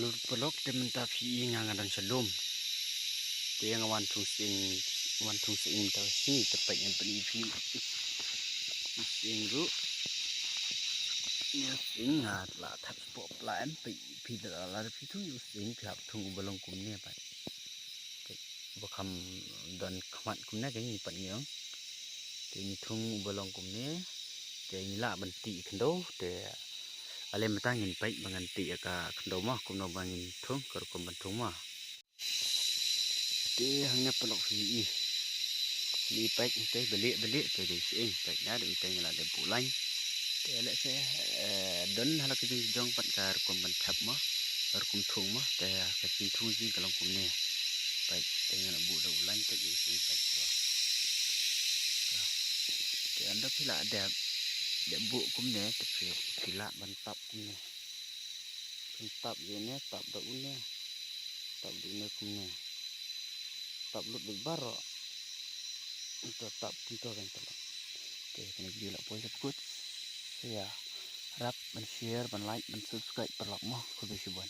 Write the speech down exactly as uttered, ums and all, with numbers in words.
Lut paralok, te mynta phi i nga nga don sha lum. Te nga wan thung sying, wan thung sying mynta sini te peit ngan pyni phi. Sying ruh. Ïa sying nga la thep spot pla em peit phi da la phi thung ïa sying phi hap thung uba long kumne peit. Peit ba kham don khmat kumne ka ngi pat ngi ong. Te ngi thung uba long kumne. Te ngi lah ban tih khyndew te ale mynta ngin peit ba ngan tih ïa ka khyndew mo kumno ba ngin thung ka rukom ban thung mo. Te hangne paralok phi i. Phi i peit te balieh balieh te dei sying peit na dei te ngi la dei buh lain. Te lehse don hala ka jingjong pat ka rukom ban thep mo. Ka rukom thung mo te ka jingthung jing ka long kumne. Peit te ngi la buh da u lain peit dei sying peit to. Te ynda phi la dep dep buh kumne te phi phi lah ban tap kumne. Phin tap ïa une, tap da une, tap da une kumne. Tap lut beit baroh. Nto tap nto kan tap. Te kane video la poi sha kut. Ïa. Rap ban share, ban like, ban subscribe paralok mo. Khublei shibun.